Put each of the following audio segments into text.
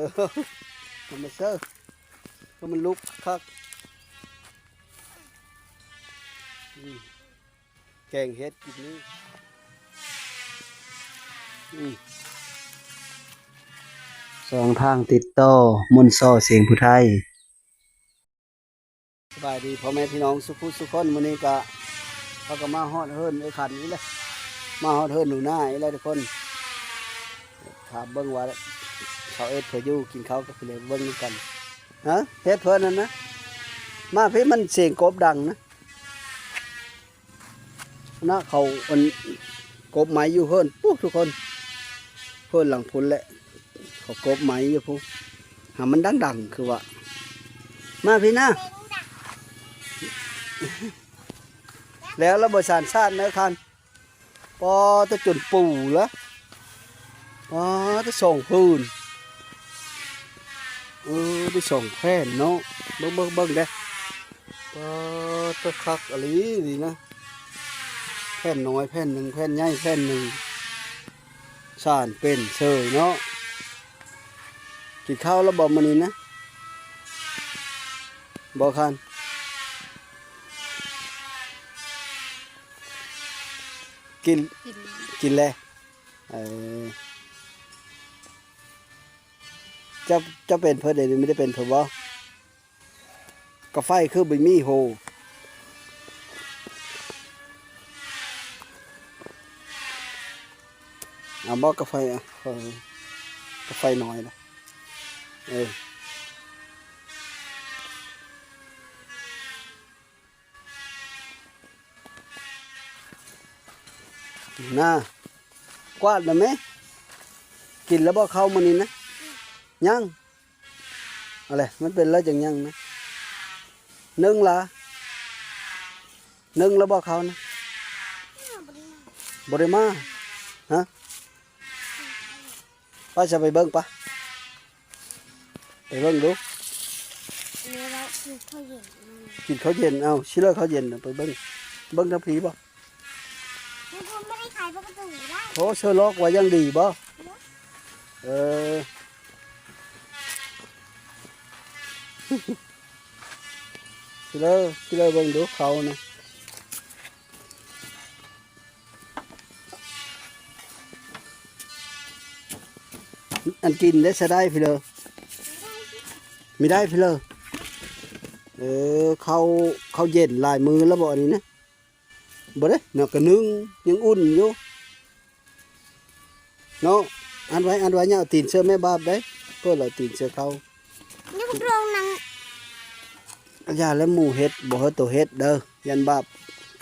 ທຳມະຊາດ ກໍມັນລຸກຄັກ. ອືມ ແກງເຫັດກິນນີ້. ອືມ ຊ່ອງທາງຕິດຕໍ່ ມົນຊໍ ສຽງຜູ້ໄທ. ສະບາຍດີພໍ່ແມ່ພີ່ນ້ອງສູ່ຜູ້ສູ່ຄົນ. ມື້ນີ້ກະ ເຮົາກໍມາຮອດເຮືອນເອື້ອຍຂັນອີກແລ້ວ, ມາຮອດເຮືອນໜູນາອີກແລ້ວທຸກຄົນ. ຖ້າເບິ່ງວ່າເຂົາເຮັດເພື່ອຢູ່ກິນເຂົ້າ ກໍໄປເບິ່ງນຳກັນ. ຮະ ເຮັດເພື່ອນັ້ນນະ. ມາພີ້ ມັນສຽງກົບດັງນະ. ນະ ເຂົາອັນກົບໄມ້ຢູ່ເຮືອນພຸ້ນທຸກຄົນ, ເຮືອນຫຼັງພຸ້ນແຫຼະ ເຂົາກົບໄມ້ຢູ່ພຸ້ນ. ຫາມັນດັງໆ ຄືວ່າ. ມາພີ້ນະ. ແລ້ວລະບໍ່ສານຊາດເນີຄັນ. ປາ ແຕ່ຈົນປູລະ. ປາ ແຕ່ສອງຜືນ. ເອີ ໄດ້ສອງແຜ່ນເນາະ. ເບິ່ງ ເບິ່ງ ເບິ່ງເດ້. ປາ ແຕ່ຄັກອີ່ຫຼີນີ້ນະ. ແຜ່ນນ້ອຍແຜ່ນໜຶ່ງ, ແຜ່ນໃຫຍ່ແຜ່ນໜຶ່ງ. ສານເປັນເສີຍເນາະ. ກິນເຂົ້າແລ້ວບໍ່ມື້ນີ້ນະ? ບໍ່ຄັນ ກິນ ກິນ ກິນແລ້ວ. ເອີ ເຈົ້າ ເຈົ້າເປັນເພິ່ນເດ ບໍ່ໄດ້ເປັນເພິ່ນບໍ່? ກາໄຟຄືບໍ່ມີໂຫ. ເອົາບໍ່ກາໄຟ? ເອົາ ເອີ ກາໄຟນ້ອຍລະ. ເອີ ນາ ກວາດລະແມ. ກິນລະບໍ່ເຂົ້າມື້ນີ້ນະ? ຍັງ. ເອົາແຫຼະ ມັນເປັນແລ້ວຈັ່ງຍັງນະ. ໜຶ່ງລະ ໜຶ່ງລະບໍ່ເຂົ້ານະ? ບໍ່ໄດ້ມາ. ຮະ ໄປຊະ ໄປເບິ່ງປະ ໄປເບິ່ງດູ. ແມ່ວ່າກິນເຂົ້າເຢັນ. ກິນເຂົ້າເຢັນ. ເອົ້າ ຊິເລີເຂົ້າເຢັນນະ ໄປເບິ່ງ ເບິ່ງທາງພີ້ບໍ່? ແມ່ບໍ່ໄດ້ຂາຍປະຕູໄດ້. ໂອ້ ເຊີລັອກວ່າຢ່າງດີບໍ່? ເອີ ຊິເລີ ຊິເລີເບິ່ງດູເຂົ້ານະ. ອັນກິນໄດ້ຊະໄດ້ພີ້ເລີ ມີໄດ້ພີ້ເລີ. ເອີ ເຂົ້າ ເຂົ້າເຢັນຫຼາຍມື້ແລ້ວບໍ່ອັນນີ້ນະ? ບໍ່ເດ້ເນາະ ກະໜຶ່ງຍັງອຸ່ນຢູ່ເນາະ. ອັດໄວ້ ອັດໄວ້ ຢ່າເອົາຕີນເຊື່ອແມ່ບາບໄດ້ ເພິ່ນເອົາຕີນເຊື່ອເຂົ້າ. ຢູ່ພວກໂລງນັ້ນ ຢ່າແລ້ວ ໝູເຮັດ ບໍ່ເຮີໂຕເຮັດເດີ ຢ້ານບາບ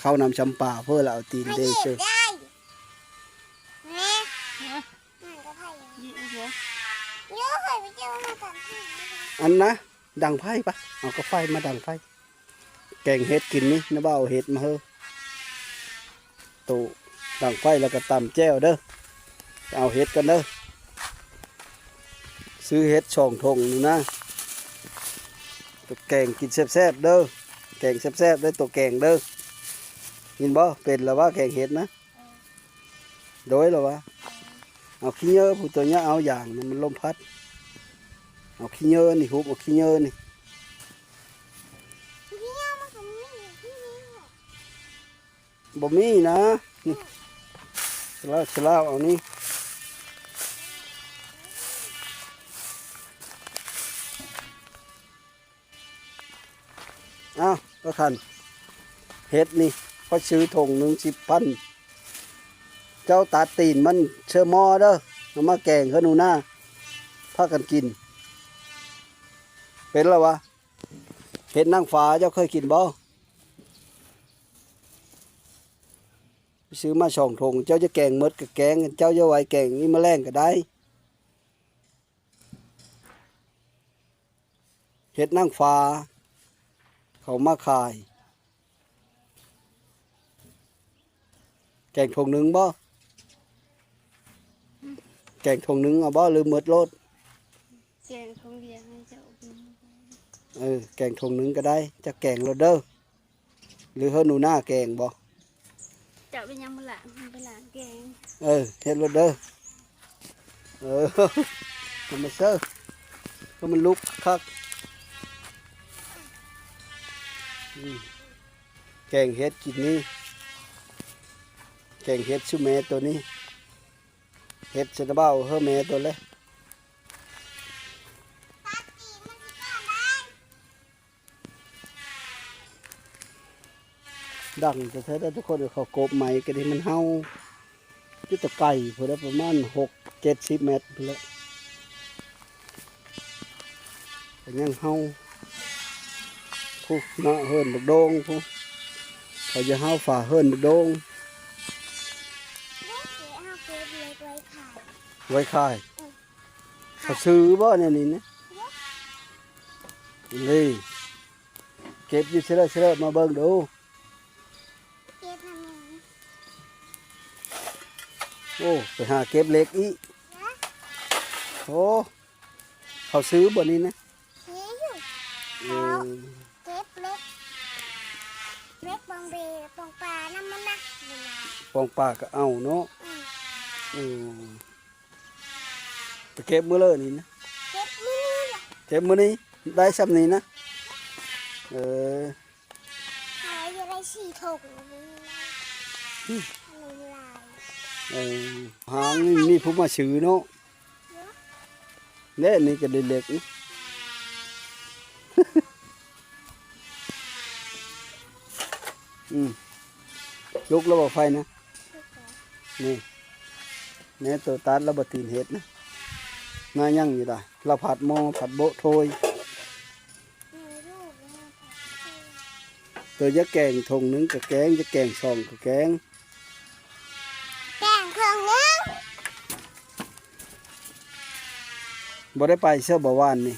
ເຂົ້ານຳຊຳປາ ເພິ່ນລະເອົາຕີນເດເຊື່ອ. ອັນນະ ດັງໄຟປະ ເອົາກາໄຟມາດັງໄຟ. ແກງເຫັດກິນນີ້ ນ້າບ່າວເອົາເຫັດມາເຮີ ໂຕດັງໄຟແລ້ວກໍຕຳແຈ່ວເດີ. ໄປເອົາເຫັດກ່ອນເດີ ຊື້ເຫັດສອງຖົງນີ້ນະ ໂຕແກງກິນແຊບໆເດີ. ແກງແຊບໆເດີ ໂຕແກງເດີ. ຍິນບໍ່? ເປັນລະວ່າແກງເຫັດນະ? ໂດຍລະວ່າ ເອົາຂີ້ເຫຍື້ອຜູ້ຕົວເນີ້ຍ ເອົາຢາງນະ ມັນລົມພັດ. ເອົາຂີ້ເຫຍື້ອນີ້ ຮຸບເອົາຂີ້ເຫຍື້ອນີ້. ບໍ່ມີນະ ນີ້ ສະລາວ ສະລາວເອົານີ້. ອ້າວ ປະທານ ເຫັດນີ້ຂ້ອຍຊື້ຖົງໜຶ່ງສິບພັນ ເຈົ້າຕັດຕີນມັນເຊີໝໍ້ເດີ ເອົາມາແກງເຮືອນໜູນາ ພາກັນກິນ. ເປັນລະວະ ເຫັດນາງຟ້າ ເຈົ້າເຄີຍກິນບໍ່? ຊື້ມາສອງຖົງ ເຈົ້າຈະແກງໝົດກະແກງ ເຈົ້າຈະໄວ້ແກງອີກມື້ແລງກະໄດ້. ເຫັດນາງຟ້າ ເຂົາມາຂາຍ ແກງຖົງໜຶ່ງບໍ່? ແກງຖົງໜຶ່ງເອົາບໍ່ ຫຼືໝົດໂລດ? ແກງຖົງດຽວໃຫ້ເຈົ້າກິນ. ເອີ ແກງຖົງໜຶ່ງກະໄດ້ ເຈົ້າແກງໂລດເດີ. ຫຼືເຮີໜູນາແກງບໍ່? ເຈົ້າເປັນຫຍັງບໍ່ລ້າງ ໄປລ້າງແກງ. ເອີ ເຮັດໂລດເດີ. ເອີ ທຳມະຊາດ ກໍມັນລຸກຄັກ. ອືມ ແກງເຫັດກິນນີ້ ແກງເຫັດຊຸແມ່ໂຕນີ້ ເຫັດຊະນະບ່າວເຮີແມ່ໂຕເລີຍ. ດັງແທ້ໆ ທຸກຄົນ. ເຂົາກົບໄມ້ກໍໄດ້ ມັນເຫົ່າຢູ່ແຕ່ໄກພຸ້ນແຫຼະ ປະມານຫົກເຈັດສິບແມັດພຸ້ນແຫຼະ ກໍຍັງເຫົ່າ. ພຸ້ນເນາະ ເຮືອນບັກໂດງພຸ້ນ ເຂົາຈະເຫົ່າຝາເຮືອນບັກໂດງ. ເຮົາເກັບເຫຼັກໄວ້ຂາຍ ໄວ້ຂາຍ. ເອີ ເຂົາຊື້ບໍ່ແນວນີ້ນະ? ນີ້ ເກັບຢູ່ເຊີເຊີ ມາເບິ່ງດູ. ເກັບທຳໄມ? ໂອ້ ໄປຫາເກັບເຫຼັກອີກ. ໂອ້ ເຂົາຊື້ບໍ່ນີ້ນະ? ຊື້ຢູ່. ເອີ ເກັບເຫຼັກ ເຫຼັກປ່ອງເບ ປ່ອງປານຳມັນນະ. ປ່ອງປາກໍເອົາເນາະ. ອືມ ອືມ ໄປເກັບມື້ເລີນີ້ນະ? ເກັບມື້ນີ້ລະ ເກັບມື້ນີ້ ໄດ້ຊ່ຳນີ້ນະ? ເອີ ເຮົາຢູ່ໄດ້ສີ່ຖົງນີ້ນະ. ອືມ ເອີ ຫາງນີ້ມີຜູ້ມາຊື້ເນາະ. ເນາະ ແນ່ນີ້ກໍໄດ້ເຫຼັກນະ. ອືມ ລຸກແລ້ວບໍ່ໄຟນະ? ລຸກແລ້ວ. ນີ້ ແນ່ໂຕຕັດແລ້ວບໍ່ຕີນເຫັດນະ ໜ້າຍັງຢູ່ດາ ລະຜັດໝໍ້ຜັດໂບະໂທຍ. ອືມ ໂຕຢາກແກງຖົງໜຶ່ງກໍແກງ ຢາກແກງສອງກໍແກງ. ແກງເຄື່ອງໜຶ່ງ. ບໍ່ໄດ້ໄປເຊາະບໍ່ ວານນີ້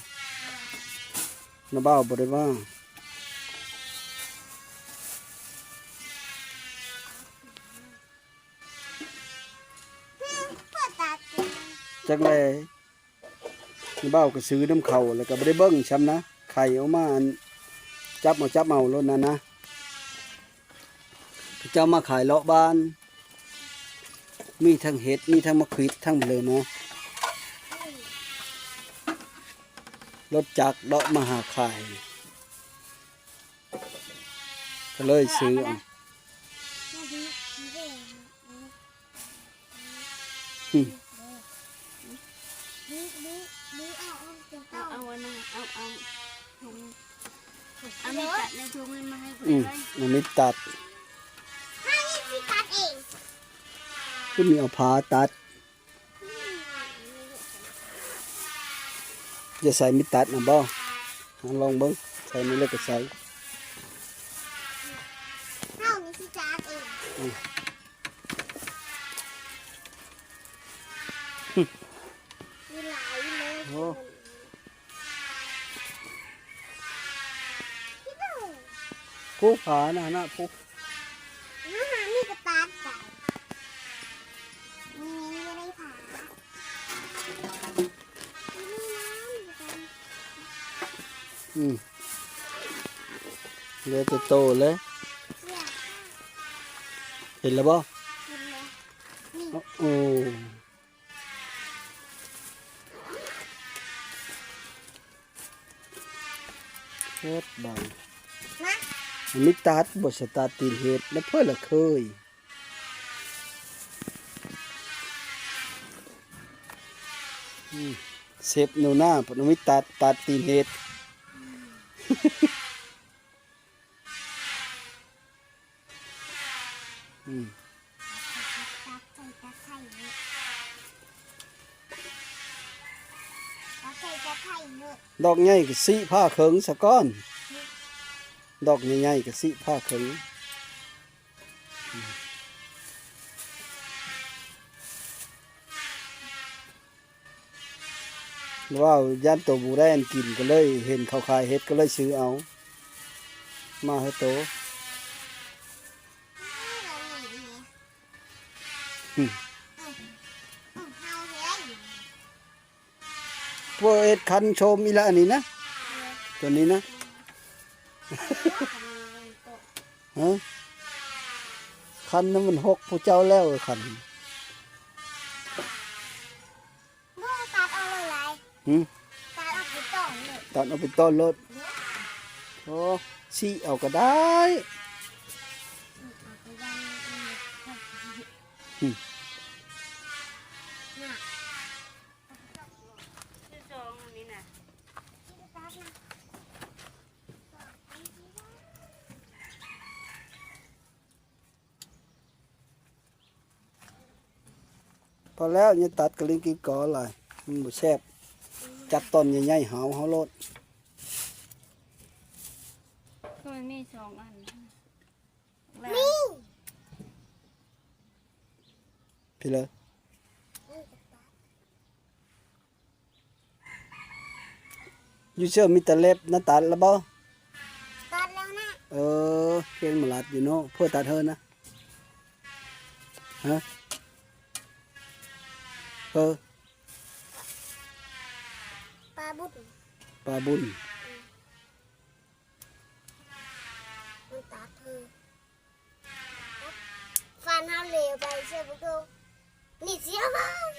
ນ້າບ່າວບໍ່ໄດ້ມາ. ອືມ ເປີດຕາເຕັມ ຈັກແລ. ນ້າບ່າວກໍຊື້ນຳເຂົາ ແລ້ວກໍບໍ່ໄດ້ເບິ່ງຊ່ຳນະ ໄຂ່ອອກມາ ອັນ ຈັບເອົາ ຈັບເອົາໂລດນັ້ນນະ. ເຂົາເຈົ້າມາຂາຍເລາະບ້ານ ມີທັງເຫັດ ມີທັງໝາກຂວິດ ທັງເລີຍນະ ລົດຈັກເລາະມາຫາຂາຍ ກໍເລີຍຊື້ເອົາ. ອືມ ເອົາ ເອົາອັນນັ້ນ ເອົາ ເອົາ ເອົາມີດຕັດໃນຖົງນັ້ນມາໃຫ້ຂ້ອຍ. ອືມ ເອົາມີດຕັດ ຂ້ອຍຊິຕັດເອງ ຄືມີເອົາພ້າຕັດ. ຈະໃສ່ມີດຕັດນະບໍ່? ລອງເບິ່ງ ໃສ່ນີ້ແລ້ວກໍໃສ່. ເຮົານີ້ຊິຈາດເອງ. ອືມ ມີຫຼາຍເລີຍ. ໂອ້ ຜູ້ຜານະ ນະ ຜູ້ ມາຫາມີກະຕາດໄປ ມີ ມີໄດ້ຜາ ມີນ້ຳຢູ່ກັນ. ອືມ ເຫຼືອແຕ່ໂຕເລີຍ. ເຫັນແລ້ວບໍ່? ເຫັນແລ້ວ. ນີ້ ໂອ້ ໂອ້ ເຮັດບາງ ມາ ມັນມີຕັດບໍ່ ສະຕັດຕີນເຫັດ ແລ້ວເພິ່ນລະເຄີຍ. ອືມ ເຊັບໜູນາ ເພິ່ນມີຕັດ ຕັດຕີນເຫັດ. ອືມ ຕັດໃສ່ ຕັດໃສ່ເລີຍ ຕັດໃສ່ ຕັດໃສ່ເລີຍ. ດອກໃຫຍ່ກໍຊິຜ່າເຄິ່ງສາກ່ອນ ດອກໃຫຍ່ໆກໍຊິຜ່າເຄິ່ງ. ອືມ ວ່າຢ້ານໂຕບໍ່ໄດ້ອັນກິນ ກໍເລີຍເຫັນເຂົາຂາຍເຫັດ ກໍເລີຍຊື້ເອົາມາໃຫ້ໂຕ. ອືມ ພວກເຮັດຄັນໂຊມອີ່ຫຼະອັນນີ້ນະ ໂຕນີ້ນະ. ຮະ ຄັນນັ້ນມັນຫົກຜູ້ເຈົ້າແລ້ວ ຄັນ ບໍ່ຕັດເອົາຫຼາຍໆ. ຫືມ? ຕັດເອົາຜູ້ໂຕ ຕັດເອົາເປັນຕອນໂລດ. ໂອ້ ສີກເອົາກໍໄດ້. ອືມ ພໍແລ້ວ ຢ່າຕັດກະລິງກິນກໍຫຼາຍ ມັນບໍ່ແຊບ. ຈັດຕອນໃຫຍ່ໆ ຫາວເຮົາໂລດ. ກໍມັນມີສອງອັນ. ມີ ພີ່ເລີ ຢູ່ເຊີມີແຕ່ເລັບນະ ຕັດແລ້ວບໍ່? ຕັດແລ້ວນະ. ເອີ ເກັ່ງມາລັດຢູ່ເນາະ. ເພິ່ນຕັດເຮີນະ? ຮະ? ເອີ ປາບຸນ ປາບຸນ. ອືມ ມັນຕັດເຮີ. ຟັນເຮົາເຫຼວໄປເຊື່ອບໍ່ໂຕ. ນີ້ຊິເອົາມາ ອືມ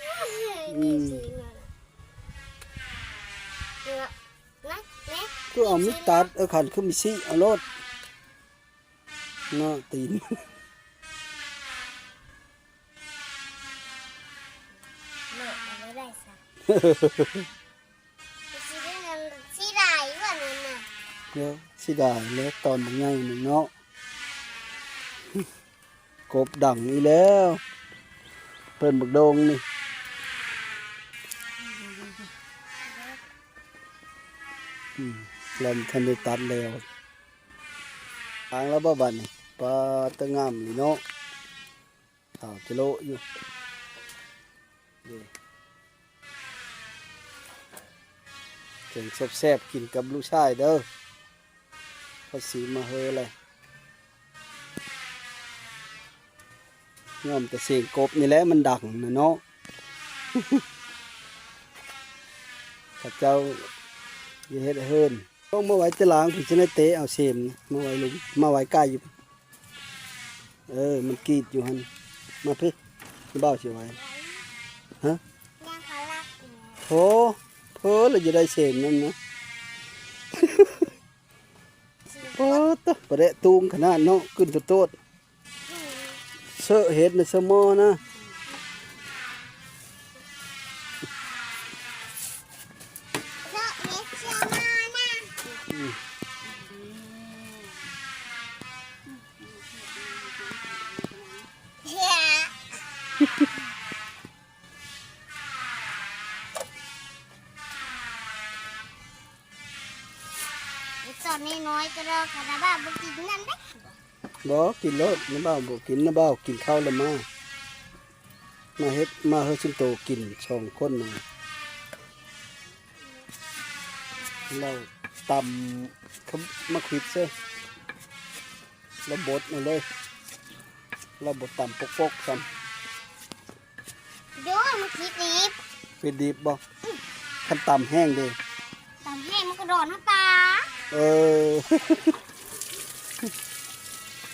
ນີ້ຊິເອົາມາ ເອີ ນະ ນະ ຄືເອົາມີດຕັດ. ເອີ ຄັນຄືມີສີກເອົາໂລດເນາະ ຕີນ. ເນາະ ເອົາໄວ້ໄດ້ຊະ. ຊິໄດ້ນັ້ນ ຊິໄດ້ຢູ່ອັນນັ້ນນະ. ດຽວ ຊິໄດ້ແລ້ວ ຕອນບັກໃຫຍ່ໜຶ່ງເນາະ. ກົບດັງອີກແລ້ວ ເພິ່ນບັກໂດງນີ້. ອືມ ລຳທັນໄດ້ຕັດແລ້ວ. ທາງລະບໍ່ບາດນີ້. ປາ ຕະງາມນີ້ເນາະ. ຂາວຈະໂລະຢູ່. ນີ້ ແກງແຊບໆ ກິນກັບລູກຊາຍເດີ. ເຂົາຊື້ມາເຮີແຫຼະ. ຍ້ອນແຕ່ສຽງກົບນີ້ແຫຼະມັນດັງນະເນາະ. ເຂົາເຈົ້າຢ່າເຮັດໃຫ້ເຮີນ. ຕ້ອງມາໄວ້ແຕ່ລາງ ຜູ້ຈະໄດ້ເຕະເອົາເສມນີ້ມາໄວ້ລຸມ ມາໄວ້ໃກ້ຢູ່. ເອີ ມັນກຣີດຢູ່ຫັ້ນ. ມາພີ້ ບ່າວຊິໄວ້. ຮະ? ໂອ້ ເພີ້ລະຈະໄດ້ເສມນັ້ນນະ. ໂອ້ ຕະ ປາແດະຕູງຂະໜາດເນາະ ຂຶ້ນໂຕດໆ. ເຊີເຫັດນະ ເຊີໝໍ້ນະ. ເຊີເຫັດ ເຊີໝໍ້ນະ. ອືມ ເອີ ຕອນນ້ອຍໆ ກະດອກກະດາບ້າບໍ່ກິນນຳເດ້. ບໍ່ ກິນໂລດ ນ້າບ່າວບໍ່ກິນ ນ້າບ່າວກິນເຂົ້າແລ້ວມາ ມາເຮັດ ມາເຮັດຊຸມໂຕກິນສອງຄົນນະ. ລາວຕຳ ໝາກຂິດເຊີ ລາວບົດເອົາເລີຍ ລາວບໍ່ຕຳປົກໆຊ້ຳ. ໂດຍ ມັນຜິດດີບ. ຜິດດີບບໍ່? ອືມ ຄັນຕຳແຮງເດ? ຕຳແຮງມັນກະດອນເຮົາຕາ. ເອີ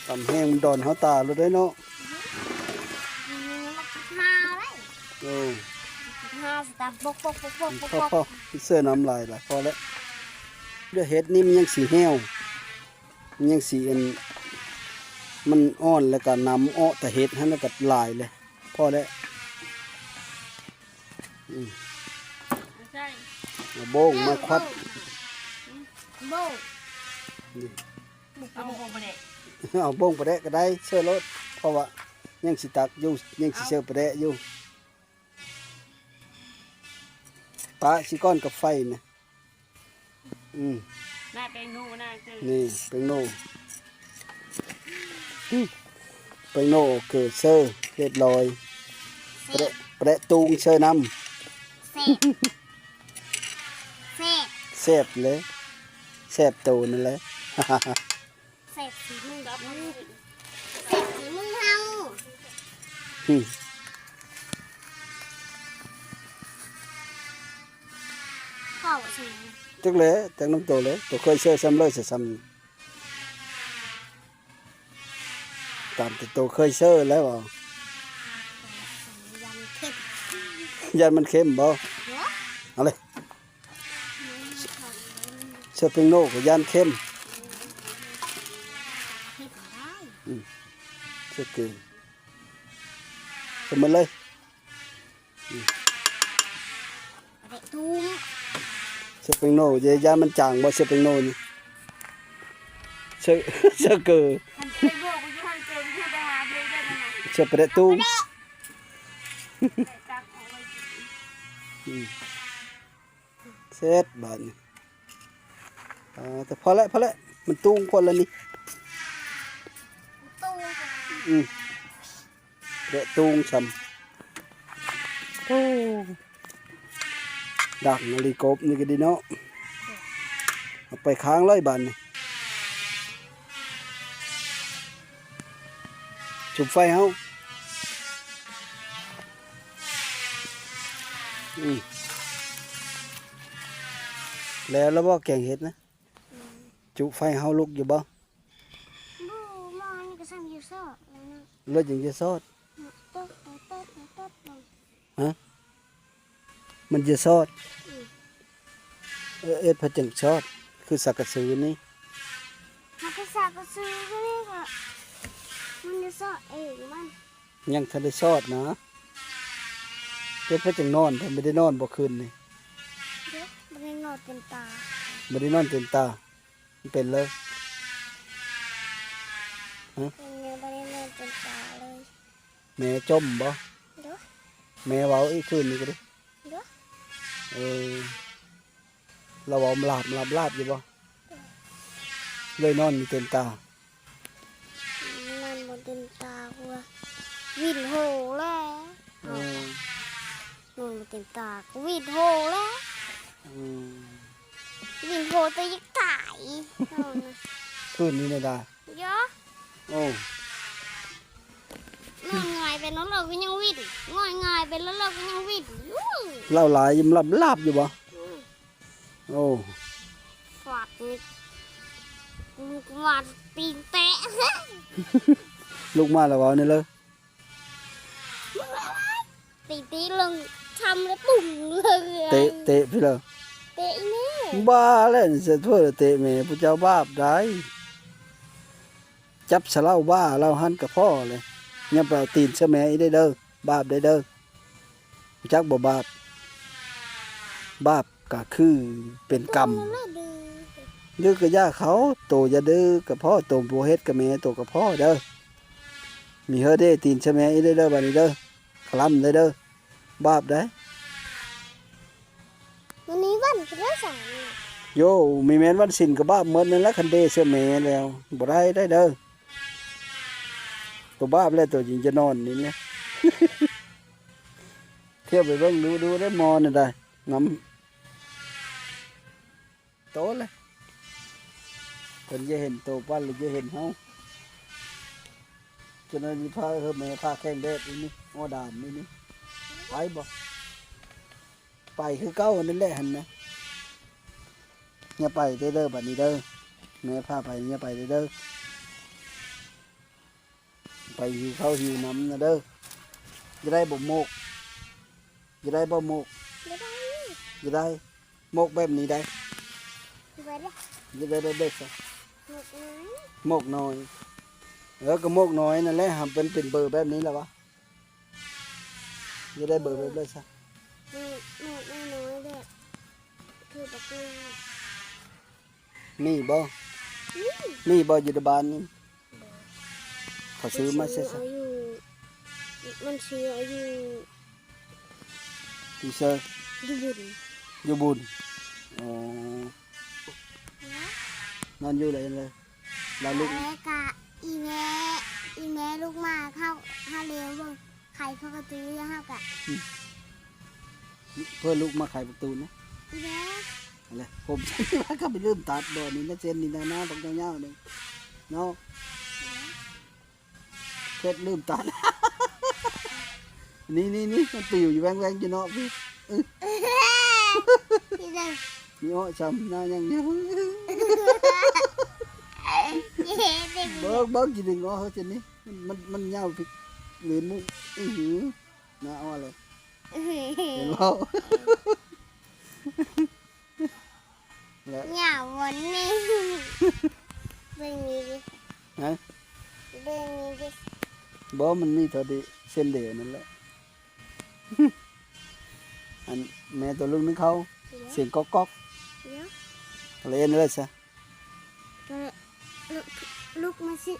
ຕຳແຮງມັນດອນເຮົາຕາໂລດເດ້ເນາະ. ອືມ ມັນກະຫາວເດ້. ເອີ ຫາວ ຕຳປົກໆໆໆໆ. ພໍໆ ເຊີນ້ຳຫຼາຍລະ ພໍແລ້ວ. ດຽວເຫັດນີ້ມັນຍັງຊິແຫ້ວ ມັນຍັງຊິອັນ ມັນອ່ອນ ແລ້ວກະນ້ຳອອກແຕ່ເຫັດຫັ້ນ ແລ້ວກະຫຼາຍເລີຍ. ພໍແລ້ວ. ອືມ ເອົາໂບ້ງມາຄວັດ. ໂບ້ງ ນີ້ ເອົາໂບ້ງປາແດກ ເອົາໂບ້ງປາແດກກະໄດ້ ເຊີໂລດ ເພາະວ່າຍັງຊິຕັກຢູ່ ຍັງຊິເຊີປາແດກຢູ່. ປະຊິກ່ອນກັບໄຟນະ. ອືມ ໜ້າແປ້ງໂນ ໜ້າເຈີ ນີ້ແປ້ງໂນ ແປ້ງໂນ ເກີເຊີ ຮຽບຮ້ອຍ. ແປະ ແປະຕູງເຊີນຳ. ແຊບ ແຊບ ແຊບເລີຍ ແຊບໂຕນັ້ນແຫຼະ. ແຊບສີມື ແຊບສີມືເຮົາ. ອືມ ເຂົ້າຊິ ຈັກແຫຼະ ຈັກນຳໂຕເລີຍ ໂຕເຄີຍເຊີຊ້ຳເລີຍ ຊິຊ້ຳ ຕາມແຕ່ໂຕເຄີຍເຊີແລ້ວເອົາ. ຢ້ານມັນເຄັມ ຢ້ານມັນເຄັມບໍ່? ເອີ ເອົາເລີຍ. ອືມ ເຂົ້າ ເສື້ອແປ້ງໂນກໍຢ້ານເຄັມ. ອືມ ເສື້ອເກີ ເຂົ້ມໝົດເລີຍ. ອືມ ເສື້ອແປ້ງໂນ ຢ່າ ຢ່າມັນຈາງບໍ່ ເສື້ອແປ້ງໂນນີ້ ເສື້ອ ເສື້ອເກີ ເສື້ອປະແດະຕູງ. ອືມ ເສັດບາດນີ້. ອ່າ ແຕ່ພໍແລ້ວ ພໍແລ້ວ ມັນຕູງຄົນລະນີ້. ຕູງ ອືມ ແລະຕູງຊ້ຳ. ໂອ້ ດັງອີ່ຫຼີ ກົບນີ້ກໍດີເນາະ. ເອົາໄປຄ້າງເລີຍບາດນີ້. ຈຸດໄຟເຮົາ. ອືມ ແລ້ວລະບໍ່ແກງເຫັດນະ? ອືມ ຈຸໄຟເຮົາລຸກຢູ່ບໍ່? ບໍ່ ໝໍ້ນີ້ກໍຊ່າງຢູ່ຊອດ ລົດຍັງຈະຊອດ. ຮະ? ມັນຈະຊອດ. ອືມ ເອີ ເຮັດເພິ່ນຈັ່ງຊອດ ຄືສັງກະສີນີ້. ມັນຄືສັງກະສີນີ້ກໍ ມັນຈະຊອດເອງມັນ. ຍັງທັນໄດ້ຊອດນະ. ເຮັດເພິ່ນຈັ່ງນອນ ເພິ່ນບໍ່ໄດ້ນອນບໍ່ຄືນນີ້? ເດ້ ບໍ່ໄດ້ນອນເຕັມຕາ. ບໍ່ໄດ້ນອນເຕັມຕາ. ມັນເປັນເລີຍ. ຮະ? ເປັນແນວບໍ່ໄດ້ນອນເຕັມຕາເລີຍ. ແມ່ຈົ່ມບໍ່? ໂດຍ. ແມ່ເວົ້າອີກຄືນນີ້ກໍໄດ້. ໂດຍ. ເອີ ລາວເວົ້າຫຼາບ ຫຼາບ ຫຼາບຢູ່ບໍ່? ໂດຍ. ເລີຍນອນບໍ່ເຕັມຕາ. ນອນບໍ່ເຕັມຕາ ເພາະວ່າວິນໂຮແລ້ວ. ເອີ ນອນບໍ່ເຕັມຕາ ວິນໂຮແລ້ວ. ອືມ ວິນໂຮແຕ່ຢາກຕາຍ. ຄືນນີ້ນະດາ. ໂຍ ໂອ້ ນອນຫງາຍໄປນອນເລີກກໍຍັງວິນ ງອຍຫງາຍໄປນອນເລີກກໍຍັງວິນ. ເວົ້າຫຼາຍ ລາບ ລາບຢູ່ບໍ່? ອືມ ໂອ້ ຟາດນີ້ ລຸກມາຕີນແຕະ. ລຸກມາແລ້ວເວົ້າແນ່ເລີຍ. ຕີ ຕີລົງທຳແລ້ວປຸ້ງເລີຍ. ເຕະ ເຕະພີ້ເລີຍ. ເຕະອີ່ແມ່. ບ້າແລ້ວ ສະເທີເຕະແມ່ ຜູ້ເຈົ້າບາບໄດ໋. ຈັບສະເລົາບ້າລາວຫັ້ນກະພໍ້ເລີຍ. ຢ່າໄປເອົາຕີນໃສ່ແມ່ອີກເດີ ບາບໄດ໋ເດີ. ຮູ້ຈັກບໍ່ບາບ? ບາບກະຄືເປັນກຳ. ດື້ກະຢ່າເຂົາ ໂຕຢ່າດື້ກະພໍ້ ໂຕບໍ່ເຮັດກະແມ່ໂຕກະພໍ້ເດີ. ມີເຮີເດ ຕີນໃສ່ແມ່ອີກເດີ ບາດນີ້ເດີ ຄະລຳເດີ ບາບໄດ໋. ມັນມີວັນຄືເດີສາ. ໂຢ ມີແມ່ນວັນສິນກະບາບໝົດນັ້ນແຫຼະ ຄັນເດໃສ່ແມ່ແລ້ວ ບໍ່ໄດ້ໄດ໋ເດີ. ໂຕບາບແລ້ວ ໂຕຈຶ່ງຈະນອນນີ້ແຫຼະ. ທຽບໄປເບິ່ງດູ ດູໄດ້ໝໍ້ນະໄດ໋ ງາມໂຕແຫຼະ. ເພິ່ນຈະເຫັນໂຕປັ້ນ ຫຼືຈະເຫັນເຮົາ. ຈະນັ້ນຊິພາເຮີແມ່ພາແຂ່ງແດດອີ່ນີ້ ໂອດານນີ້ນີ້ ໄປບໍ່? ໄປຄືເກົ່ານັ້ນແຫຼະຫັ້ນນະ. ຢ່າໄປເດີ ບາດນີ້ເດີ ແມ່ພາໄປ ຢ່າໄປເດີ. ໄປຫິວເຂົ້າຫິວນ້ຳນະເດີ. ຈະໄດ້ບໍ່ໂມກ? ຈະໄດ້ບໍ່ໂມກ? ຈະໄດ້ ຈະໄດ້. ໂມກແບບນີ້ໄດ໋. ຈະໄດ້ແບບໃດ? ໂມກນ້ອຍ ໂມກນ້ອຍ. ເອີ ກະໂມກນ້ອຍນັ້ນແຫຼະ ຫາມັນເປັນເບີແບບນີ້ລະວະ. ຈະໄດ້ເບີແບບໃດຊະ? ໂມກ ໂມກນ້ອຍໆ ແບບຄືບັກນີ້. ມີບໍ່? ມີ ມີບໍ່ຢູ່ໃນບ້ານນີ້? ບໍ່. ເຂົາຊື້ມາໃສຊະ? ມັນຊື້ເອົາຢູ່ ມັນຊື້ເອົາຢູ່ ຢູ່ໃສ? ຢູ່ບຸນ ຢູ່ບຸນ. ອໍ ນອນຢູ່ໃດເລີຍ? ລາວລຸກ ແລ້ວກະອີ່ແມ່ ອີ່ແມ່ລຸກມາ ເຮົາ ເຮົາເລວເບິ່ງ ໄຂປະຕູ ແລ້ວເຮົາກະ ອືມ ເພື່ອລຸກມາໄຂປະຕູນະ ອີ່ແມ່. ຫັ້ນແຫຼະ ຜົມ ວ່າກໍໄປລືມຕັດບໍ່ນີ້ນະ ເສັ້ນນີ້ນະ ໜ້າບັກຍາວໆ ນີ້ເນາະ. ເພັດລືມຕັດ ນີ້ໆໆ ມັນປິວຢູ່ແວ່ງໆ ຢູ່ເນາະ ພີ້ ເອີ ມີເອາະຊ້ຳໜ້າຢ່າງດຽວ. ເບິ່ງໆ ຊິດຶງເອາະເຮົາຈັ່ງນີ້ ມັນ ມັນຍາວພີ້ ເລີຍມຸກ ອື້ຫື ໜ້າເອາະເລີຍ ເຫັນບໍ່? ຍາວວັນນີ້ ເບິ່ງນີ້ດິ ຮະ? ເບິ່ງນີ້ດິ ບໍ່ ມັນມີເທົ່າທີ່ເສັ້ນດຽວນັ້ນແຫຼະ. ອັນແມ່ຕົວລູກໜຶ່ງເຂົ້າ ດຽວ ສຽງກອກໆ ດຽວ ກະເລີຍເອີ້ນເລີຍຊະ ກະລຸກ ລຸກມາຊິ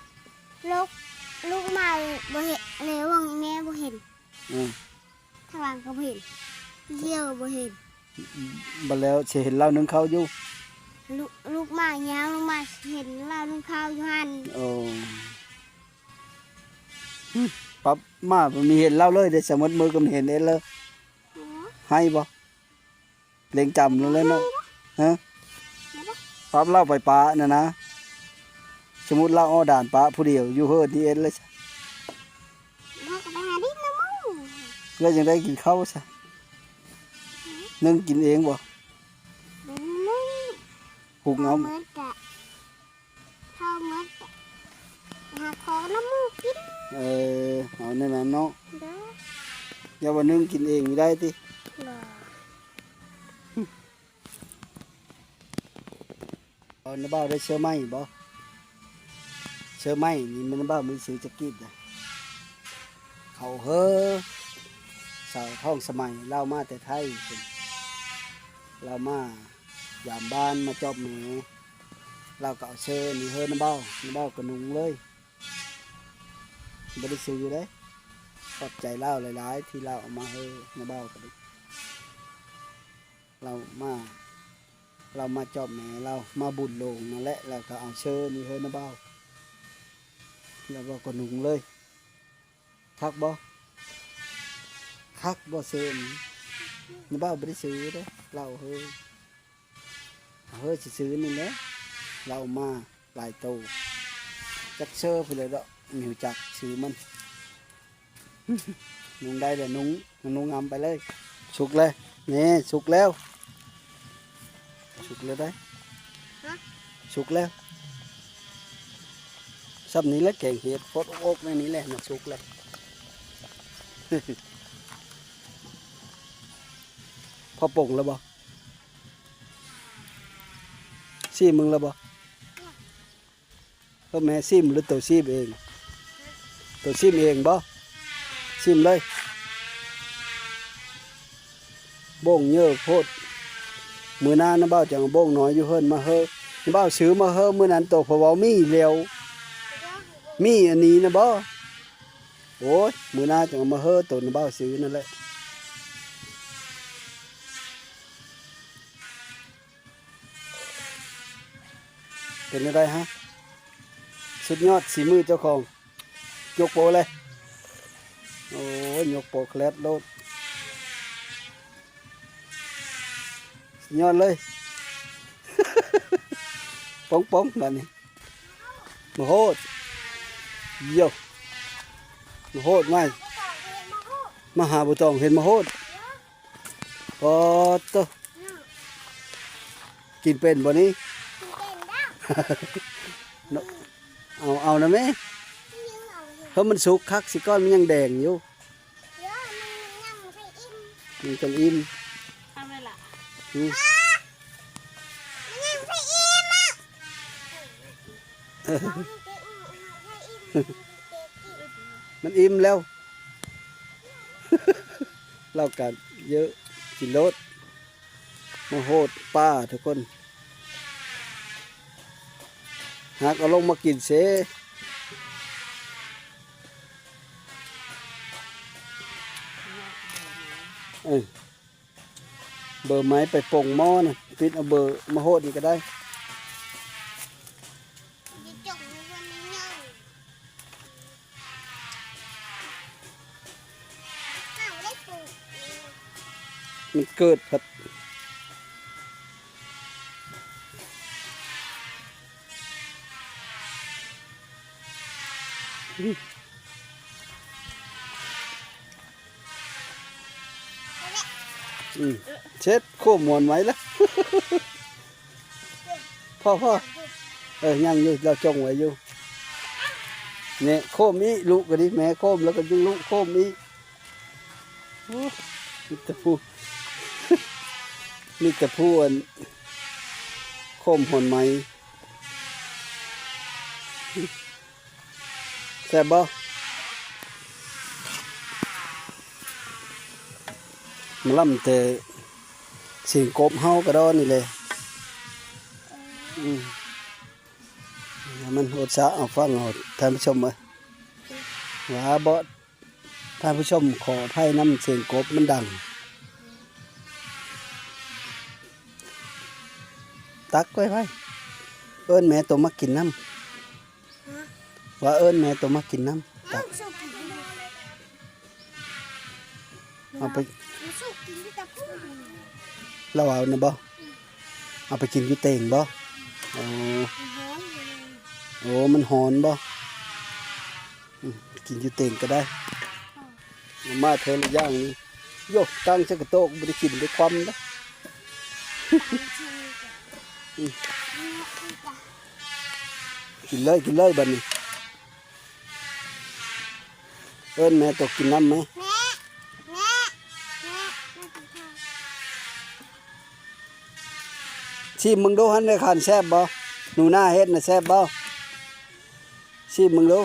ລຸກ ລຸກມາບໍ່ເຫັນ ເລີຍວ່າແມ່ບໍ່ເຫັນ ອື ທາງຫຼັງກໍບໍ່ເຫັນ ດຽວກໍບໍ່ເຫັນ ບັດແລ້ວຊິເຫັນລາວໜຶ້ງເຂົ້າຢູ່ ລຸກ ລຸກມາ ຍ່າງລົງມາ ເຫັນລາວໜຶ້ງເຂົ້າຢູ່ຫັ້ນ. ໂອ້ ປັບມາບໍ່ມີເຫັນລາວເລີຍເດ້ ສະໝົດມື້ກໍບໍ່ເຫັນເອງເລີຍ ໂອ້ ໄຫ້ບໍ່? ເລັງຈຳລົງເລີຍເນາະ ຮະ? ປັບລາວໄປປະນັ້ນນະ ສະໝຸດລາວອໍດານປະຜູ້ດຽວຢູ່ເຮີດນີ້ເອັດເລີຍ ເຮົາກໍໄປຫາດິນນຳໝູ່ ແລ້ວຈັ່ງໄດ້ກິນເຂົ້າຊະ ໜຶ້ງກິນເອງບໍ່? ໜຶ້ງ ຫຸກເອົາ ເອົາໝົດກະ ເຂົ້າໝົດຫາຂໍນຳໝູ່ກິນ ເອີ ເອົາແນວນັ້ນເນາະ ໂດຍ ຢ່າວ່າໜຶ້ງກິນເອງນີ້ໄດ້ຕິ ບໍ່ ເອົາ ນ້າບ່າວໄດ້ເສື້ອໃໝ່ບໍ່? ເສື້ອໃໝ່ນີ້ແມ່ນນ້າບ່າວມີຊື້ຈັກກີບນະ ເຂົ້າເຮີ ສາວທ້ອງສະໄໝ ລາວມາແຕ່ໄທ ລາວມາ ຍາມບ້ານມາຈອບແມ່ ລາວກໍເອົາເສື້ອນີ້ເຮີນ້າບ່າວ ນ້າບ່າວກໍນຸ່ງເລີຍ ບໍ່ໄດ້ຊື້ເດ້ ຂອບໃຈລາວຫຼາຍໆ ທີ່ລາວເອົາມາເຮີນ້າບ່າວກໍດີ ລາວມາ ລາວມາຈອບແມ່ລາວ ມາບຸນໂລງນັ້ນແຫຼະ ລາວກໍເອົາເຊີນີ້ເຮີນ້າບ່າວ ລາວກໍນຸ່ງເລີຍ. ຄັກບໍ່? ຄັກບໍ່ເຊີນີ້? ນ້າບ່າວບໍ່ໄດ້ຊື້ເດ້ ລາວເຮີ ເຮີຊື່ໆ ນີ້ແຫຼະ ລາວມາຫຼາຍໂຕ ຈັກເຊີຜູ້ໃດດອກ ມີຮູ້ຈັກຊື່ມັນ. ນຸ່ງໄດ້ແລ້ວ ນຸ່ງ ນຸ່ງງາມໄປເລີຍ. ສຸກແລ້ວ ນີ້ ສຸກແລ້ວ ສຸກແລ້ວໄດ໋ ຮະ? ສຸກແລ້ວ ຊ່ຳນີ້ແຫຼະ ແກງເຫັດ ປົດອົກໆ ໃນນີ້ແຫຼະ ມັນສຸກແລ້ວ. ພໍປົງແລ້ວບໍ່? ຊີມເບິ່ງແລ້ວບໍ່? ເອີ ແມ່ຊີມ ຫຼືໂຕຊີມເອງ? ໂຕຊີມເອງບໍ່? ຊີມເລີຍ ໂບ້ງເຍີໂພດ. ມື້ໜ້ານ້າບ່າວຈະເອົາໂບ້ງນ້ອຍຢູ່ເຮືອນມາເຮີ ນ້າບ່າວຊື້ມາເຮີມື້ນັ້ນ ໂຕເຂົາເວົ້າມີແລ້ວ ມີອັນນີ້ນະບໍ່? ໂອ້ຍ ມື້ໜ້າຈະເອົາມາເຮີ ໂຕນ້າບ່າວຊື້ນັ້ນແຫຼະ. ເປັນແນວໃດຮະ? ສຸດຍອດສີມືເຈົ້າຂອງ ຍົກໂປເລີຍ. ໂອ້ຍ ຍົກໂປແຄລັດໂລດ ສຸດຍອດເລີຍ. ປົງໆ ບາດນີ້ ມາໂຫດ ໂຢ ມາໂຫດໃໝ່ ມາຫາບໍ່ຕ້ອງເຫັນມາໂຫດ. ປາດໂທ້ ກິນເປັນບໍ່ນີ້? ເນາະ ເອົາ ເອົານະແມ່ ເອີ ມັນສຸກຄັກຊິກ່ອນ ມັນຍັງແດງຢູ່ ມັນຈັ່ງອີ່ມ ເອົາໄວ້ລະ ອື ມັນອີ່ມແລ້ວ. ລາວກະເຢີະກິນໂລດ ມາໂຫດປາທຸກຄົນ ຫາກເອົາລົງມາກິນເສ. ເອີ ເບີໄມ້ໄປປົງໝໍ້ນະ ປິດເອົາເບີມາໂຫດນີ້ກໍໄດ້. ມັນເກີດພັດ ອືມ ເຊັດ ໂຄມມ່ວນໄວ້ລະ ພໍ ພໍ ເອີ ຍັງຢູ່ ລາວຈົ່ງໄວ້ຢູ່ ແມ່ໂຄມອີກ ລູກກໍດີ ແມ່ໂຄມ ແລ້ວກໍຍັງລູກໂຄມອີກ. ໂອ້ ມີແຕ່ຜູ້ ມີແຕ່ຜູ້ອັນ ໂຄມຫົວໄໝ ແຊບບໍ່? ມາລຳແຕ່ສຽງກົບເຮົາກະດອນນີ້ແຫຼະ. ອືມ ມັນອົດສະເອົາຟັງເອົາ ທ່ານຜູ້ຊົມເອີຍ ວ່າບໍ່ ທ່ານຜູ້ຊົມ ຂໍອະໄພນຳສຽງກົບມັນດັງ. ຕັກໄວ້ໄວ້ ເອີ້ນແມ່ໂຕມາກິນນຳ. ຮະ? ວ່າເອີ້ນແມ່ໂຕມາກິນນຳ. ຕັກ ເອົາໄປ ລາວເອົານະບໍ່? ເອົາໄປກິນຢູ່ເຕັງບໍ່? ໂອ້ ໂອ້ ມັນຮ້ອນບໍ່? ອືມ ກິນຢູ່ເຕັງກະໄດ້. ເອົາມາເທື່ອລະຢ່າງນີ້ ໂຢ ຕັ້ງໃສ່ກະໂຕກ ບໍ່ໄດ້ກິນໄດ້ຄວາມເດ້. ອືມ ກິນເລີຍ ກິນເລີຍບາດນີ້. ເອີ້ນແມ່ໂຕກິນນຳແມ. ຊີມເບິ່ງດູຫັ້ນ ໄດ້ຄັນແຊບບໍ່? ໜູນາເຮັດນະແຊບບໍ່? ຊີມເບິ່ງດູ.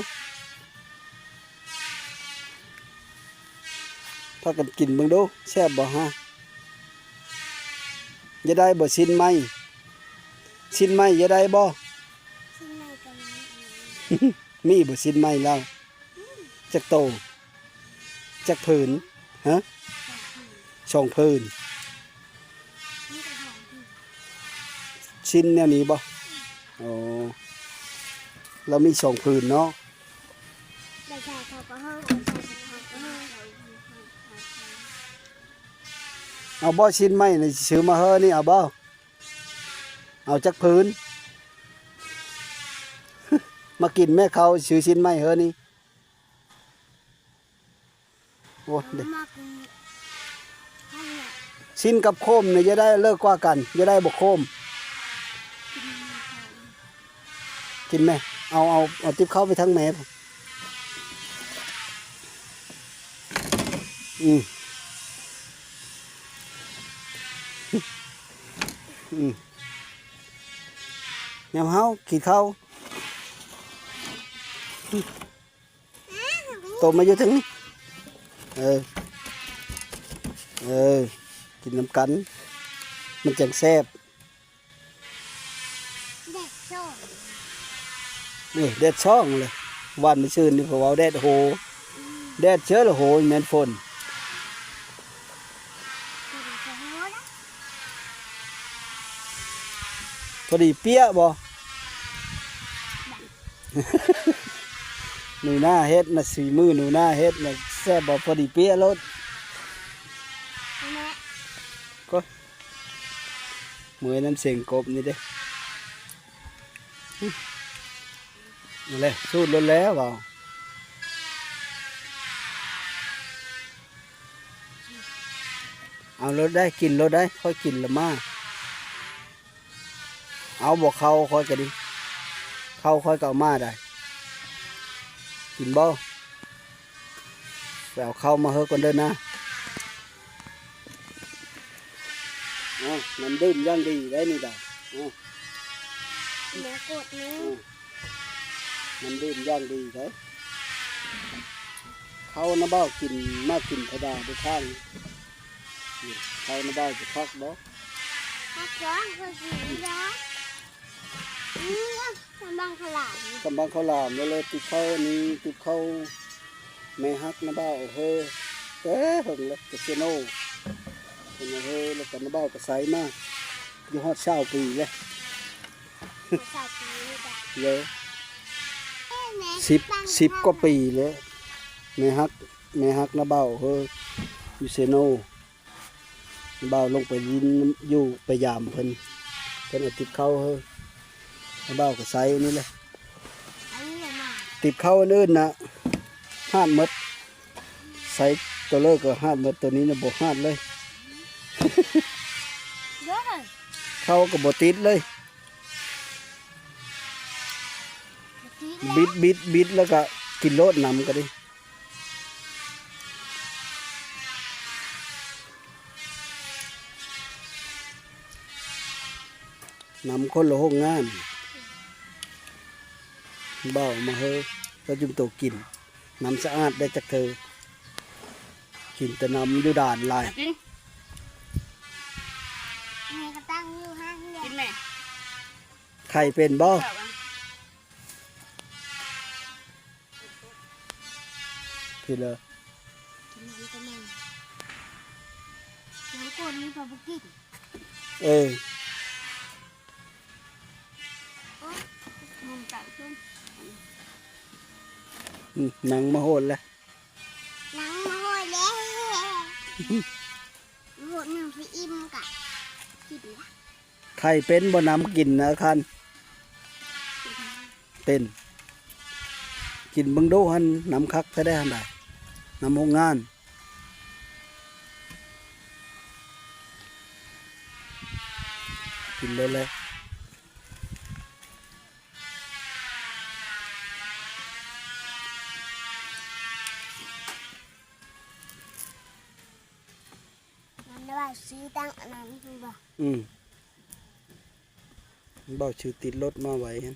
ພາກັນກິນເບິ່ງດູ ແຊບບໍ່ຮະ? ຢາກໄດ້ບໍ່ ຊີ້ນໄໝ? ຊີ້ນໄໝຢາກໄດ້ບໍ່? ຊີ້ນໄໝກະມີ. ມີບໍ່ຊີ້ນໄໝລາວ? ອືມ ຈັກໂຕ? ຈັກຜືນ? ຮະ? ສອງຜືນ ສອງຜືນ. ຊີ້ນແນວນີ້ບໍ່? ໂອ້ ລາວມີສອງຜືນເນາະ. ເອົາບໍ່ ຊີ້ນໄໝນີ້ ຊິຊື້ມາເຮີນີ້ ເອົາບໍ່? ເອົາຈັກຜືນ? ມາກິນແມ່ ເຂົາຊື້ຊີ້ນໄໝເຮີນີ້. ໂອ້ຍ ຊີ້ນກັບໂຄມນີ້ຢາກໄດ້ເລີກກວ່າກັນ ຢາກໄດ້ບໍ່ໂຄມ? ກິນແມ ເອົາ ເອົາ ເອົາຕິບເຂົ້າໄປທາງແມ. ອືມ ອືມ ຍາມເຮົາກິນເຂົ້າ ໂຕມາຢູ່ເທິງນີ້ ເອີ ເອີ ກິນນຳກັນ ມັນຈັ່ງແຊບ. ແດດສ່ອງ ເອີ ແດດສ່ອງເລີຍ ວານມື້ຊືນນີ້ ເຂົາເວົ້າແດດໂຮ ອືມ ແດດເຊີລະໂຮ ແມ່ນຝົນ. ພໍດີເປຍບໍ່? ໜູນາເຮັດນະ ສີມືໜູນາເຮັດນະ ແຊບບໍ່? ພໍດີເປຍໂລດ. ແມ່ ໂອ້ຍ ເມື່ອຍນຳສຽງກົບນີ້ເດ້. ນັ້ນແຫຼະ ສູດໂລດແລ້ວເວົ້າ. ເອົາໂລດໄດ໋ ກິນໂລດໄດ໋ ຄ່ອຍກິນລະມາ. ເອົາບໍ່ເຂົ້າຂ້ອຍກະດີ ເຂົ້າຂ້ອຍກະເອົາມາໄດ໋ ກິນບໍ່? ໄປເອົາເຂົ້າມາເຮີກ່ອນເດີນາ. ເອົາ ນ້ຳດື່ມຢ່າງດີໄດ໋ນີ້ດາ ເອົາ ແມ່ກົດນີ້ ເອົາ ນ້ຳດື່ມຢ່າງດີໄດ໋. ເຂົ້ານະບ່າວກິນ ມາກິນທະດາໄດ້ທາງ ເຂົ້ານະບ່າວຈະຄັກບໍ່? ຄັກ ເຂົາກິນແລ້ວ ອືມ ກຳລັງເຂົ້າຫຼາມ ກຳລັງເຂົ້າຫຼາມ ແລ້ວຕິບເຂົ້າອັນນີ້ ຕິບເຂົ້າແມ່ຮັກນະບ່າວເຮີ ແຕ່ເຫິງແລ້ວ ແຕ່ເຊໂນ ເພິ່ນເຮີ ແລ້ວກະນະບ່າວກະໃສ່ມາ ຢູ່ຮອດຊາວປີແລ້ວ ຊາວປີນີ້ກະ ເອີ ສິບ ສິບກວ່າປີແລ້ວ ແມ່ຮັກ ແມ່ຮັກນະບ່າວເຮີ ຢູ່ເຊໂນ. ບ່າວລົງໄປຫຼິ້ນຢູ່ ໄປຢາມເພິ່ນ ເພິ່ນເອົາຕິບເຂົ້າໃຫ້ ບ່າວກະໃສ່ອັນນີ້ແຫຼະ ຕິບເຂົ້າອັນອື່ນນະ ຫາດໝົດ ໃສ່ໂຕເລີກກະຫາດໝົດ ໂຕນີ້ນະບໍ່ຫາດເລີຍ ເຂົ້າກະບໍ່ຕິດເລີຍ ບິດ ບິດ ບິດ ແລ້ວກະກິນໂລດ ນ້ຳກະດີ. ນຳຄົນລະໂຮງງານ ເບົາມາເຮີ ເຂົາຈຸ່ມໂຕກິນ ນ້ຳສະອາດໄດ້ຈັກເທື່ອ ກິນແຕ່ນ້ຳຢູ່ດ່ານຫຼາຍ. ກິນ ແມ່ກໍຕັ້ງຢູ່ຫັ້ນແຫຼະ ກິນແມ່. ໄຂ່ເປັນບໍ່? ເຂົ້າກັນ ພີ່ເລີ ກິນນ້ຳກໍແມ່ນ ນ້ຳກ້ນນີ້ກໍບໍ່ກິນ. ເອີ ໂອ້ຍ ມັນກະຂຶ້ນ ອືມ ນັ່ງມາໂຫດແລ້ວ ນັ່ງມາໂຫດແລ້ວ ໂຫດໜຶ່ງຄືອີ່ມກະກິນລະ. ໄຂ່ເປັນບໍ່ ນ້ຳກິນນະຄັນ? ເປັນ ກິນເບິ່ງດູຫັ້ນ ນ້ຳຄັກແທ້ໃດຫັ້ນດາ ນ້ຳໂຮງງານ ກິນໄດ້ແລ້ວ. ມັນວ່າຊື້ຕັ້ງອັນນັ້ນພຸ້ນບໍ່? ອືມ ເບົາຊື້ຕິດລົດມາໄວ້ຫັ້ນ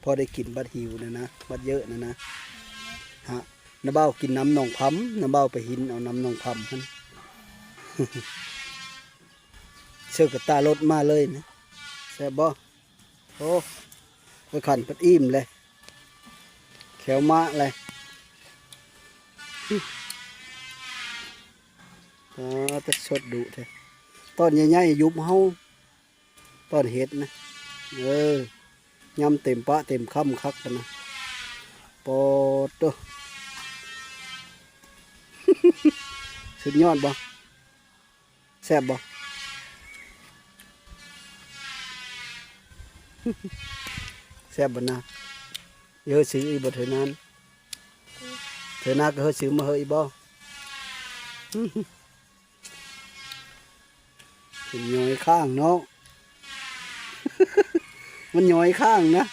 ພໍໄດ້ກິນບັດຫິວນະນະ ບັດເຍີະນະນະ. ຮະ ນ້າເບົາກິນນ້ຳໜອງພຳ ນ້າເບົາໄປຫິນເອົານ້ຳໜອງພຳຫັ້ນ ເຊີກະຕາລົດມາເລີຍນະ. ແຊບບໍ່? ໂອ້ ໄປຂັນເພິ່ນອີ່ມເລີຍ ແຂ້ວມາເລີຍ. ອາ ແຕ່ສົດດຸແທ້ ຕອນໃຫຍ່ໆ ຍຸບເຮົາ ຕອນເຮັດນະ. ເອີ ຍຳເຕັມປະເຕັມຄຳຄັກຫັ້ນນະ ປອດໂທ້ ສຸດຍອດບໍ່? ແຊບບໍ່? ແຊບບໍ່ນາ? ເຮີຊື້ອີກບໍ່ເທື່ອນັ້ນ? ເທື່ອໜ້າກໍເຮີຊື້ມາເຮີອີກບໍ່? ມັນຍ້ອຍຂ້າງເນາະ ມັນຍ້ອຍຂ້າງນະ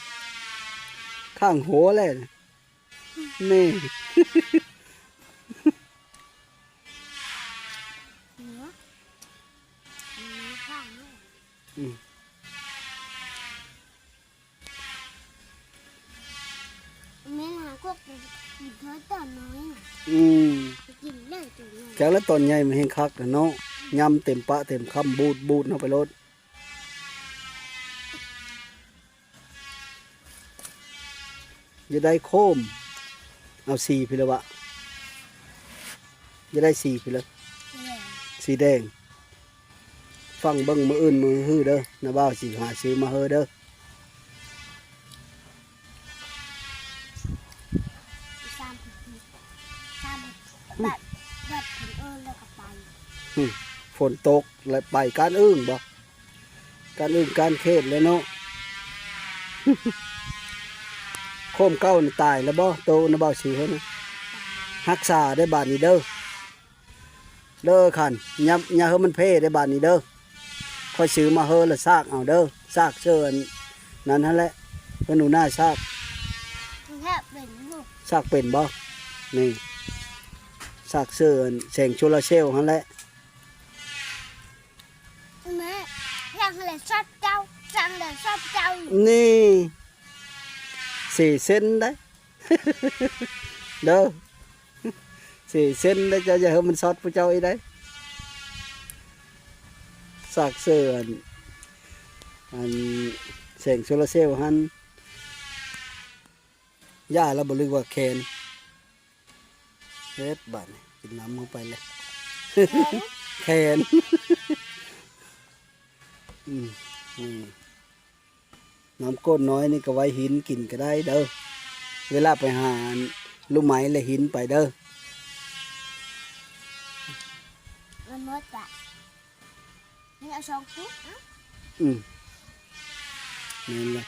ຂ້າງຫົວແຫຼະ. ນີ້ ເນາະ ມັນມີຂ້າງເນາະ ອືມ ແມ່ນຫາກວກໄປກິນເທື່ອຕອນນ້ອຍນະ ອືມ ໄປກິນເລີຍຕອນນ້ອຍ ຈັກລະຕອນໃຫຍ່ມັນແຮ່ງຄັກແຫຼະເນາະ ຍຳເຕັມປະເຕັມຄຳ ບູດໆ ເຮົາໄປໂລດ. ຢ່າໄດ້ໂຄມ ເອົາສີພີ້ລະວະ ຢ່າໄດ້ສີພີ້ລະ ແດງ ສີແດງ. ຟັງເບິ່ງ ມື້ອື່ນມື້ຮືເດີ ນ້າບ່າວຊິຫາຊື້ມາເຮີເດີ. ສາມ ສາມ ບັດ ບັດເພິ່ນເອີ້ນແລ້ວກໍໄປ. ຫຶ ຝົນຕົກແລ້ວໄປການອື່ນບໍ່? ການອື່ນການເຂດແຫຼະເນາະ. ໂຄມເກົ່ານີ້ຕາຍແລ້ວບໍ່? ໂຕນ້າບ່າວຊິເຫັນ ຮັກສາໄດ້ບາດນີ້ເດີ. ເດີຄັນ ຢ່າ ຢ່າໃຫ້ມັນເພເດີບາດນີ້ເດີ. ຂ້ອຍຊື້ມາເຮີລະຊາກເອົາເດີ ຊາກເຊີອັນນັ້ນຫັ້ນແຫຼະ. ເພິ່ນໜູນາຊາກ ຊາກເປັນຢູ່ ຊາກເປັນບໍ່? ນີ້ ຊາກເຊີອັນແສງໂຊລາເຊວຫັ້ນແຫຼະ. ແມ່ ຊ່າງແຫຼະຊອດເຈົ້າ ຊ່າງແຫຼະຊອດເຈົ້າ. ນີ້ ເສເຊັນໄດເດີ. ເສເຊັນໄດ ເຈົ້າຢ່າໃຫ້ມັນຊອດຜູ້ເຈົ້າອີກໄດ. ຊາກເຊີອັນ ອັນແສງໂຊລາເຊວຫັ້ນ ຢາລະບໍ່ ຫຼືວ່າແຄນ. ເຮັດບາດນີ້ ກິນນ້ຳເຂົ້າໄປເລີຍ ແຄນ ແຄນ. ອືມ ນີ້ ນ້ຳກົ້ນນ້ອຍນີ້ກໍໄວ້ຫີນກິນກໍໄດ້ເດີ. ເວລາໄປຫາລູກໄມ້ແລະຫີນໄປເດີ. ມັນໝົດກະ ນີ້ເອົາສອງປຸກເນາະ. ອືມ ແມ່ນແຫຼະ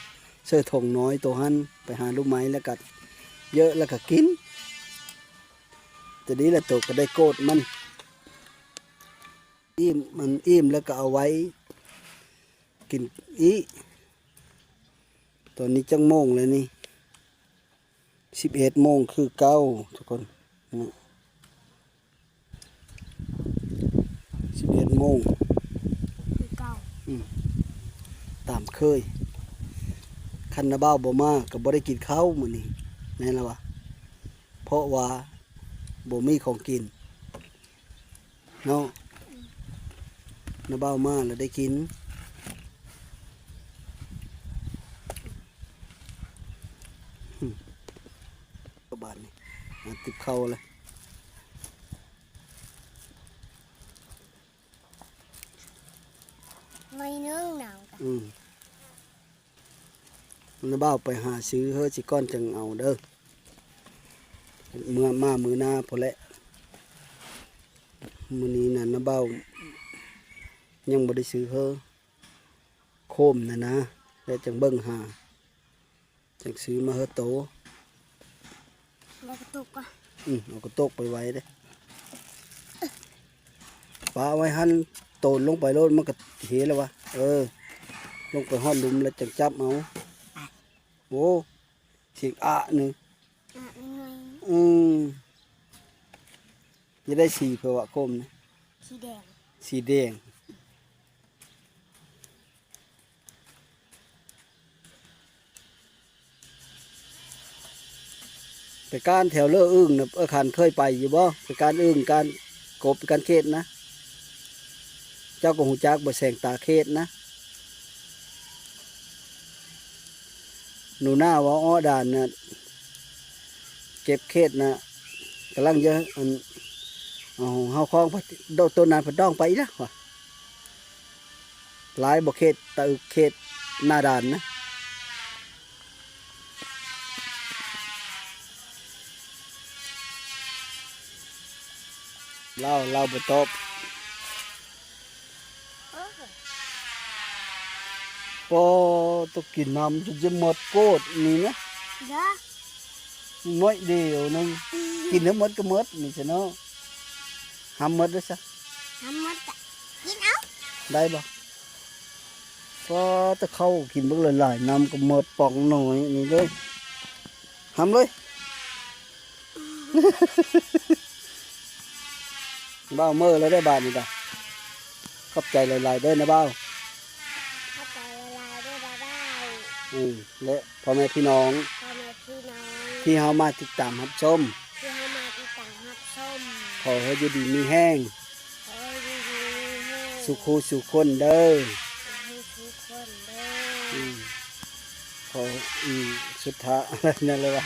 ເສີຖົງນ້ອຍໂຕຫັ້ນ ໄປຫາລູກໄມ້ແລ້ວກໍເຢີະແລ້ວກໍກິນ. ໂຕນີ້ແຫຼະໂຕກໍໄດ້ໂກດມັນ. ອີ່ມ ມັນອີ່ມແລ້ວກໍເອົາໄວ້ ກິນອີກ. ຕອນນີ້ຈັກໂມງແລ້ວນີ້? ສິບເອັດໂມງຄືເກົ່າທຸກຄົນ. ສິບເອັດໂມງຄືເກົ່າ. ອືມ ຕ ຕາມເຄີຍ. ຄັນນ້າບ່າວບໍ່ມາກໍບໍ່ໄດ້ກິນເຂົ້າມື້ນີ້ ແມ່ນລະວະ ເພາະວ່າບໍ່ມີຂອງກິນເນາະ. ນ້າບ່າວມາແລ້ວໄດ້ກິນ. ບາດນີ້ມາຕິບເຂົ້າແລ້ວ. ໜ້ອຍໜຶ່ງໜາວກະ ອືມ ນ້າບ່າວໄປຫາຊື້ເຮີຊິກ່ອນຈັ່ງເອົາເດີ ເມື່ອມາມື້ໜ້າພຸ້ນແຫຼະ. ມື້ນີ້ນະ ນ້າບ່າວຍັງບໍ່ໄດ້ຊື້ເຮີ ໂຄມນະນະ ແລ້ວຈັ່ງເບິ່ງຫາ ຈັ່ງຊື້ມາເຮີໂຕ. ແລ້ວກະຕົກກະ ອືມ ເອົາກະຕົກໄປໄວ້ເດ້ ປະໄວ້ຫັ້ນ ໂຕນລົງໄປໂລດ ມັນກະເຮແລ້ວວະ. ເອີ ລົງໄປຮອດຫຼຸມແລ້ວຈັ່ງຈັບເອົາ. ໂອ້ ສຽງອະໜຶ່ງ ອະໜຶ່ງ. ອືມ ຈະໄດ້ສີເພິ່ນວ່າໂຄມນີ້ ສີແດງ ສີແດງ. ໄປກ້ານແຖວເລີອຶ່ງນະ ເອີ ຄັນເຄີຍໄປຢູ່ບໍ່? ໄປກ້ານອຶ່ງ ກ້ານກົບ ກ້ານເຂດນະ ເຈົ້າກໍຮູ້ຈັກບໍ່ ແສງຕາເຂດນະ. ໜູນາເວົ້າ ອໍ ດານນະ ເກັບເຂດນະ ກຳລັງຈະ ອັນ ເອົາເຮົາຂອງໄປ ໂດ ໂຕນານພັດດອງໄປອີກລະວ່າ ຫຼາຍບໍ່ເຂດ ຕະອຶກເຂດໜ້າດານນະ. ລາວ ລາວບໍ່ຕອບ. ໂອ້ ປາ ຕົກກິນນ້ຳຈົນຈະໝົດໂກດນີ້ນະ ເດີ ໜ້ອຍດຽວໜຶ່ງ ກິນໃຫ້ໝົດກໍໝົດນີ້ຊະເນາະ. ຫຳໝົດເດີຊະ ຫຳໝົດກະກິນເອົາ ໄດ້ບໍ່? ປາ ແຕ່ເຂົ້າກິນບັກຫຼາຍໆ ນ້ຳກໍໝົດປ່ອງໜ້ອຍນີ້ເດີ. ຫຳເລີຍ ບ່າວເມີແລ້ວເດີບາດນີ້ກະ ຂອບໃຈຫຼາຍໆເດີນະບ່າວ. ຂອບໃຈຫຼາຍໆເດີບ່າວ. ອືມ ແລະ ພໍ່ແມ່ພີ່ນ້ອງ ພໍ່ແມ່ພີ່ນ້ອງ ທີ່ເຮົາມາຕິດຕາມຮັບຊົມ ທີ່ເຮົາມາຕິດຕາມຮັບຊົມ ຂໍໃຫ້ຢູ່ດີມີແຮງ ຂໍໃຫ້ຢູ່ດີມີແຮງ ສູ່ຄູ່ສູ່ຄົນເດີ ສູ່ຄູ່ສູ່ຄົນເດີ. ອືມ ຂໍ ອືມ ສຸດທ້າຍນັ້ນເລີຍວ່າ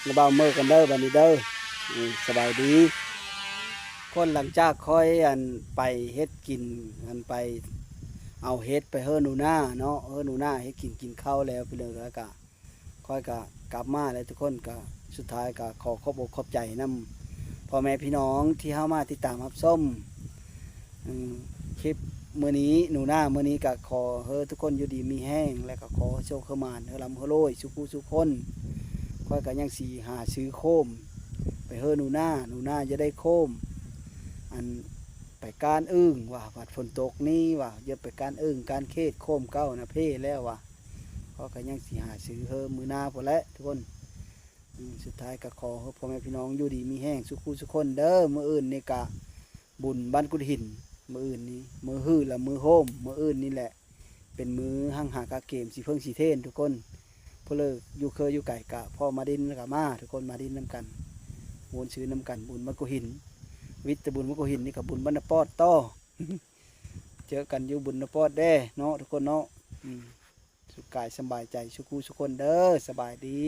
ລະບ່າວເມີກັນເດີບາດນີ້ເດີ. ອືມ ສະບາຍດີ. ຄົນ ຫຼັງຈາກຂ້ອຍ ອັນ ໄປເຮັດກິນ ອັນ ໄປເອົາເຫັດໄປເຮີໜູນາເນາະ ເຮີໜູນາເຮັດກິນກິນເຂົ້າແລ້ວ ພີ່ນ້ອງ ແລ້ວກະ ຂ້ອຍກະກັບມາແລ້ວ ທຸກຄົນກະ ສຸດທ້າຍກະຂໍຂອບອົກຂອບໃຈນຳພໍ່ແມ່ພີ່ນ້ອງທີ່ເຮົາມາຕິດຕາມຮັບຊົມ ອືມ ຄລິບມື້ນີ້ ໜູນາມື້ນີ້ກະຂໍໃຫ້ທຸກຄົນຢູ່ດີມີແຮງ ແລະກະຂໍໃຫ້ໂຊກໃຫ້ໝານ ໃຫ້ລ່ຳໃຫ້ລວຍສູ່ຜູ້ສູ່ຄົນ. ຂ້ອຍກະຍັງຊິຫາຊື້ໂຄມໄປເຮີໜູນາ ໜູນາຈະໄດ້ໂຄມ ອັນ ໄປກ້ານອຶ່ງວ່າ ບາດຝົນຕົກນີ້ວ່າ ຢ່າໄປກ້ານອຶ່ງກ້ານເຂດ ໂຄມເກົ່ານະເພແລ້ວວ່າ. ຂ້ອຍກະຍັງຊິຫາຊື້ເຮີມື້ໜ້າພຸ້ນແຫຼະທຸກຄົນ. ອືມ ສຸດທ້າຍກະຂໍໃຫ້ພໍ່ແມ່ພີ່ນ້ອງຢູ່ດີມີແຮງສູ່ຄູ່ສູ່ຄົນເດີ. ມື້ອື່ນນີ້ກະບຸນບ້ານກຸດຫີນ ມື້ອື່ນນີ້ ມື້ຮືລະມື້ໂຮມ ມື້ອື່ນນີ້ແຫຼະ ເປັນມື້ຮັ່ງຫາກະເກມສີເຜິ້ງສີເທນທຸກຄົນ. ຜູ້ເລີກຢູ່ເຄີຢູ່ໄກກະພໍ້ມາດິນກະມາ ທຸກຄົນມາດິນນຳກັນ ມ່ວນຊື່ນນຳກັນ. ບຸນບ້ານກຸດຫີນ ວິດແຕ່ບຸນບ້ານກຸດຫີນນີ້ກະບຸນບ້ານນາປອດຕໍ່. ເຈີກັນຢູ່ບຸນນາປອດແດ່ເນາະ ທຸກຄົນເນາະ. ອືມ ສຸກກາຍສະບາຍໃຈສູ່ຄູ່ສູ່ຄົນເດີ. ສະບາຍດີ.